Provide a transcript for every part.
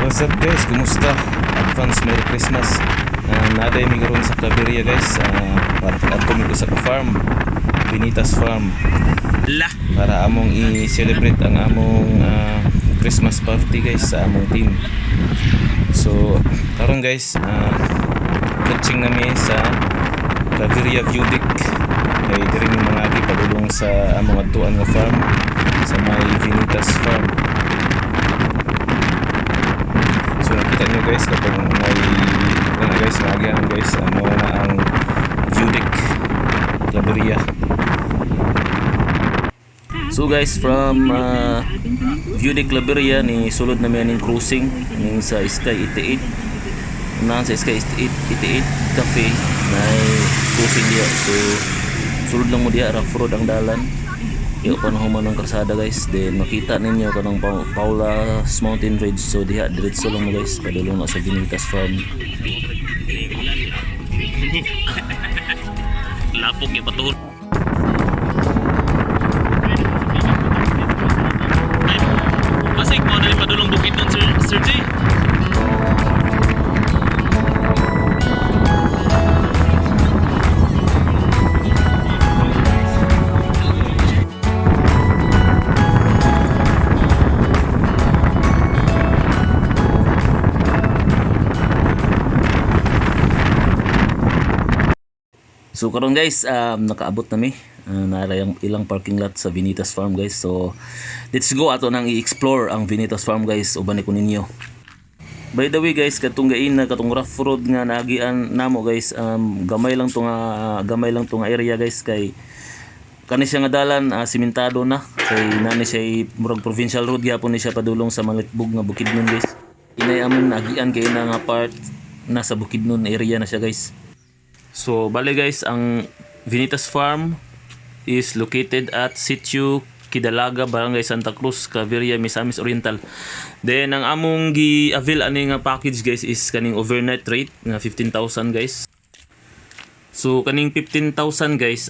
What's up, guys? Kumusta? Advance Merry Christmas. Naa diay mi karon sa Claveria, guys. Para pag-adto mi sa farm, Vinitas Farm. La. Para among i-celebrate ang among Christmas party, guys, sa among team. So karon, guys, coaching nami sa Claveria View Deck. Kay diri mi mangagi padulong sa among adtuan nga farm sa may Vinitas Farm. So nakita niyo, guys, katong may ano, guys, maagian, guys, ano na ang view deck Claveria. So guys, from View de Claveria ni sulod na aning cruising ning sa Sky 88. Unahan sa Sky 88 Cafe na cruising diya. So sulod lang mo diya, rough road ang dalan. Iyo pa na human ang karsada, guys. Then makita ninyo kanang Paula's Mountain Ridge. So diha diretso lang mo, guys, padulong na sa Vinitas Farm. Lapok yung patuhol. Ay, basig mo na padulong bukid nun, Sir, Sir J. So karon, guys, nakaabot na mi. Naa yung ilang parking lot sa Vinitas Farm, guys. So let's go, ato nang i-explore ang Vinitas Farm, guys, uban ko ninyo. By the way, guys, katong gain na katong rough road nga naagian namo, guys, gamay lang to nga area, guys, kay kani siya nga dalan simentado na kay nani siya murag provincial road gyapon ni siya padulong sa Malitbog nga Bukidnon, guys. Inay among naagian kay na nga part nasa Bukidnon area na siya, guys. So, bale guys, ang Vinitas Farm is located at Sitio Kidalaga, Barangay Santa Cruz, Claveria, Misamis Oriental. Then, ang among gi-avail ani nga package, guys, is kaning overnight rate nga 15,000, guys. So, kaning 15,000, guys,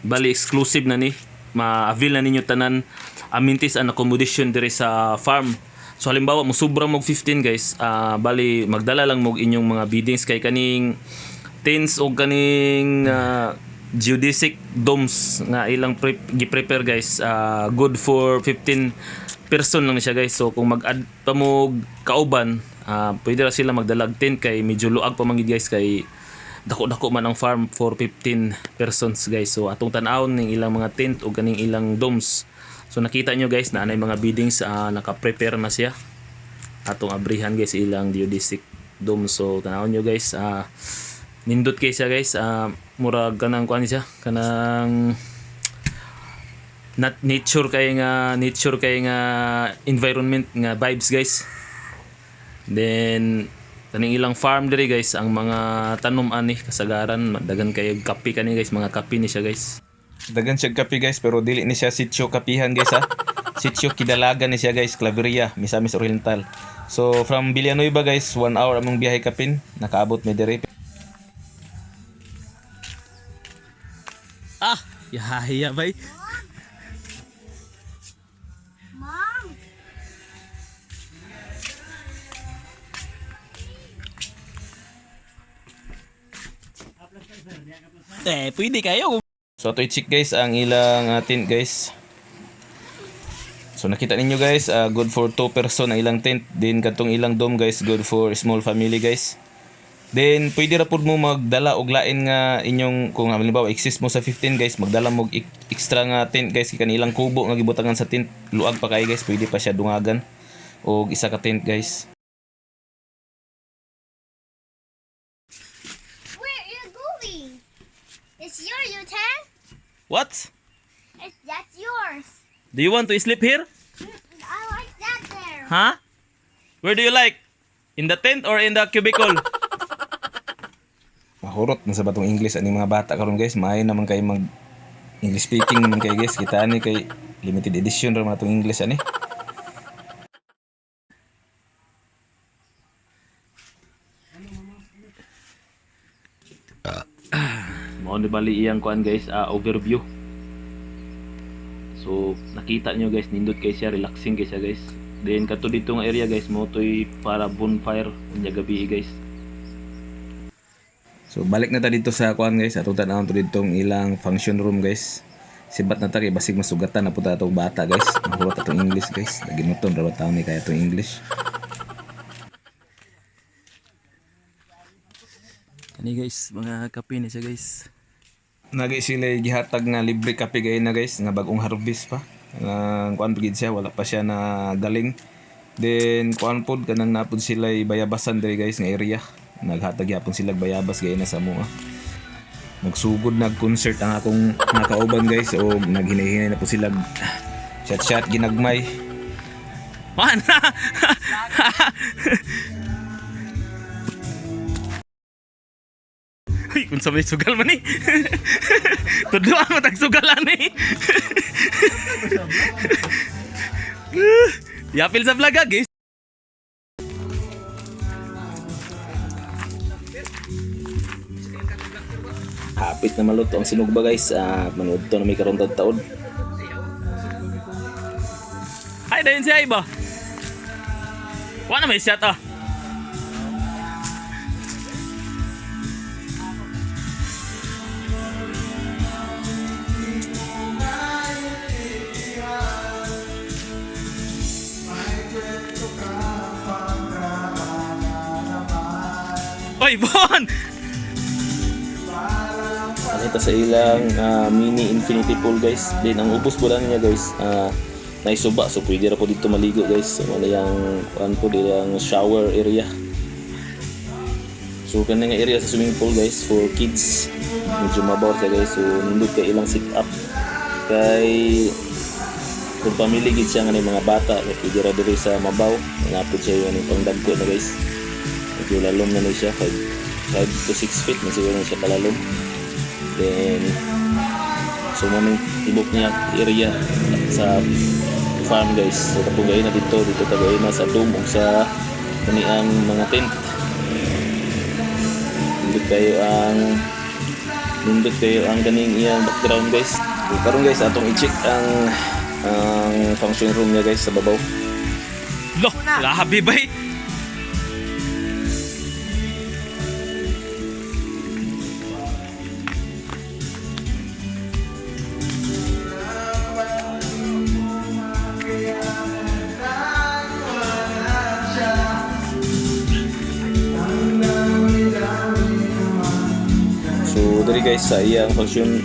bali exclusive na ni. Ma-avail na ninyo tanan amenities and accommodation diri sa farm. So halimbawa mo sobra mo 15, guys, bali magdala lang mo inyong mga beddings kay kaning tents o kaning geodesic domes nga ilang gi-prepare, guys, good for 15 person lang siya, guys. So kung mag-add pa mo kauban, pwede ra sila magdalag tent kay medyo luag pa man gid, guys, kay dako-dako man ang farm for 15 persons, guys. So atong tan-awon ning ilang mga tent o kaning ilang domes. So nakita nyo, guys, na anay mga beddings, naka-prepare na siya. Atong abrihan, guys, ilang geodesic dome. So tan-awon nyo, guys, nindot kay siya, guys, murag kanang kuan siya, kanang not nature kay nga environment nga vibes, guys. Then kaning ilang farm diri, guys, ang mga tanom ani kasagaran daghan kayo kape kani, guys, mga kape ni siya, guys. Dagan siya kape, guys, pero dili ni siya sitio kapihan, guys, ha. Sitio Kidalaga ni siya, guys, Claveria, Misamis Oriental. So from Villanueva, guys, 1 hour among biyahe kapin, nakaabot mi diri. Ah, yahiya bay. Mom! Eh, pwede kayo. So ato i-check, guys, ang ilang tent, guys. So nakita ninyo, guys, good for 2 person ang ilang tent. Then katong ilang dome, guys, good for small family, guys. Then pwede ra pud mo magdala og lain nga inyong, kung halimbawa exist mo sa 15, guys, magdala mo og extra nga tent, guys, kay kanilang kubo nga gibutangan sa tent luag pa kay, guys, pwede pa siya dungagan og isa ka tent, guys. Where are you going? It's your U-turn. What? It's that's yours. Do you want to sleep here? I like that there. Huh? Where do you like? In the tent or in the cubicle? Mahurot na sa batong English ani mga bata karon, guys. Maayo naman kay mag English speaking naman kay, guys. Kita ani kay limited edition ra mga tong English ani. Mao ni bali iyang kuan, guys, overview. So nakita nyo, guys, nindot kay siya, relaxing kay siya, guys. Then kato dito nga area guys, mo toy para bonfire unya gabi guys. So balik na ta dito sa kuan guys, atong tan-awon to ditong ilang function room guys. Sibat na ta kay basig masugatan na pud ta atong bata guys. Mahurot atong English guys. Naginuton ra ba taon ni kaya atong English. Kani guys, mga kape ni siya guys. Nagi sila gihatag nga libre kape gay na guys, nga bagong harvest pa. Ang kuan pud siya, wala pa siya na galing. Then kuan pod, kanang napod sila bayabasan diri guys nga area. Naghatag gyapon sila bayabas gay na sa mua. Nagsugod nag-concert ang akong mga kauban guys, o naghinay-hinay na po sila, chat chat ginagmay. Man. Uy, kung sa may sugal man eh. Tudloan mo tag sugal ani. Yapil sa vlog ah, guys. Hapit na maluto ang sinugba guys. Ah, manood to na may karon taod. Ay, dayon siya iba. Wala may shot ah. Oy, Bon! Anita sa ilang mini infinity pool guys. Then ang ubos po lang niya guys, naisuba, so pwede ra po dito maligo guys. So wala yang kuan po ang shower area. So kani nga area sa swimming pool guys for kids. Medyo mabaw siya guys. So nindot kay ilang sit up kay kung pamilya gid siya nga ni mga bata kay pwede ra diri sa mabaw. Napod siya yung pangdagko na guys. Medyo lalom na ni siya, 5 to 6 feet na siguro na siya kalalom. Then, so maming tibok niya area sa farm guys. So tapugay na dito, dito tagay na sa dome ug sa kaniang mga tent. Nindot kayo ang kaning iyang background guys. So, karon guys, atong i-check ang function room niya guys sa babaw. Lo, grabe bay. So diri guys sa iyang function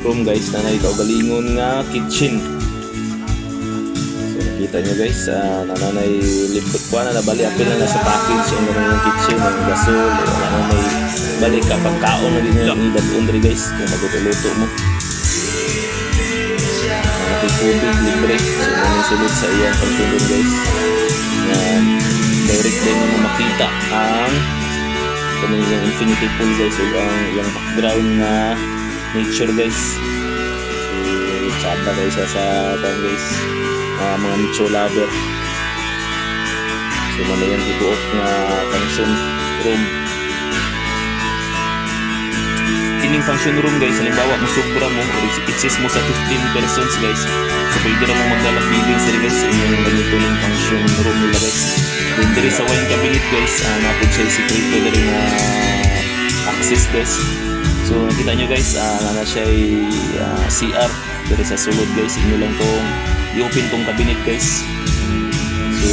room guys, nanay kaugalingon nga kitchen. So nakita nyo guys, nanay libre ko na nabali apil na sa package ang ganun yung kitchen, ang gasol, wala na may balik kapag kaon na din yung idaton diri guys kung magluto-luto mo. Mga tubig libre. So ano sulod sa iyang function room guys. Na direct din mo makita ang kaning yung infinity pool guys ug ang iyang background nga nature guys. So tsada guys siya sa kuan guys, mga nature lover. So man yan tibuok nga function room. Kining function room guys, halimbawa mo sobra mo or exist mo sa 15 persons guys, so pwede ra mo maglalakbiding sila guys sa inyong ganito ng function room nila guys. Then diri sa wine cabinet guys, napod siya sikreto diri nga access guys. So nakita nyo guys, nana siya CR diri sa sulod guys. Inyo lang tong i-open tong cabinet guys. So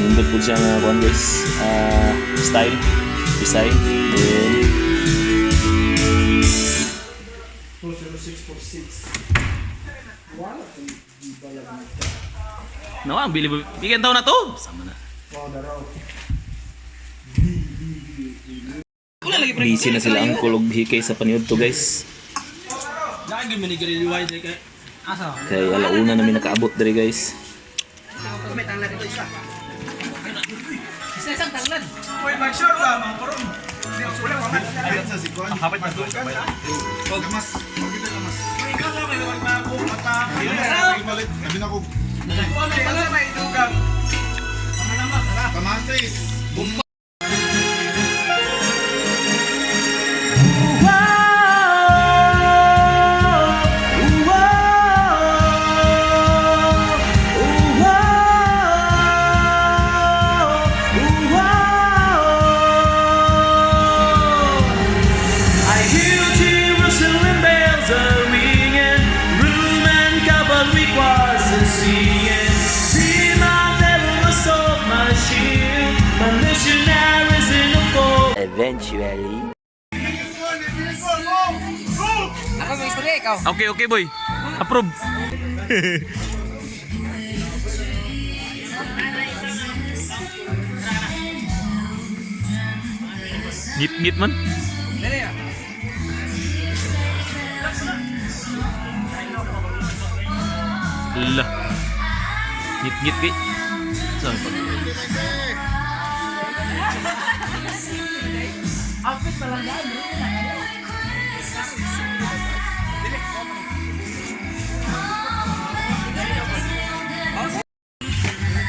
nindot po siya nga kuan guys, style design. Then 20646. Wala kung balag na. Nawa, ang bili bigyan daw na to. Sama na. Wow, daraw. Busy na sila ang kulog hikay sa paniud to guys. Kay alauna namin nakaabot diri guys. Kamatis. Eventually. Ako may istorya, ikaw. Okay, boy. Approve. Ngit-ngit man. Dali ah. La. Ngit-ngit kay. Saan pa?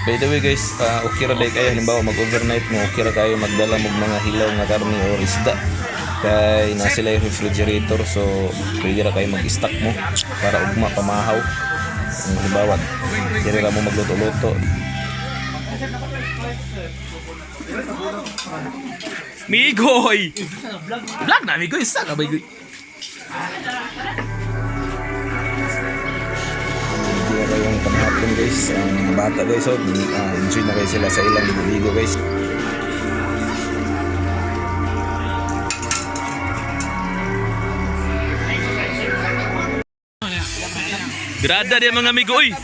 By the way guys, okay ra day kayo halimbawa mag-overnight mo, okay ra kayo magdala mo mga hilaw nga karne or isda. Kay na sila yung refrigerator, so pwede ra kayo mag-stock mo para ugma pamahaw. Kung halimbawa, diri ra mo magluto-luto. Migoy! Vlog na, Migoy. Sa ka, Migoy? Hindi na kayong panghapon guys, ang mga bata guys, oh, enjoy na kayo sila sa ilang ligo guys. Grada di mga amigo, oy.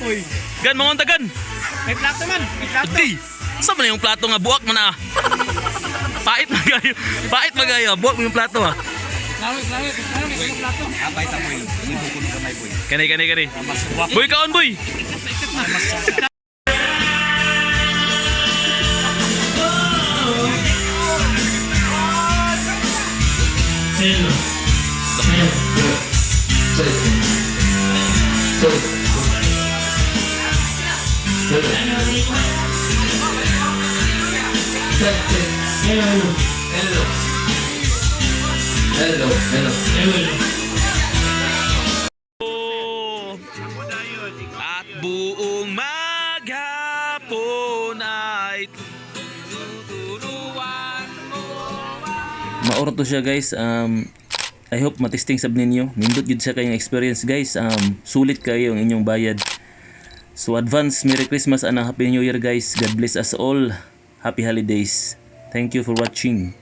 Gan, mga untagan. May plato man. May plato. Di! Sa man yung plato nga buwak man na? Pait na kayo. Pait na kayo. Buwak mo yung plato ah. Klaro, klaro, klaro, may plato. Kani, kani, kani. Boy, kaon, boy! At buong maghapon ay tuturuan mo. Mauro to siya guys. I hope matisting sab ninyo. Nindot gyud siya kayong experience guys. Sulit kayo ang inyong bayad. So advance Merry Christmas and a Happy New Year guys. God bless us all. Happy holidays. Thank you for watching.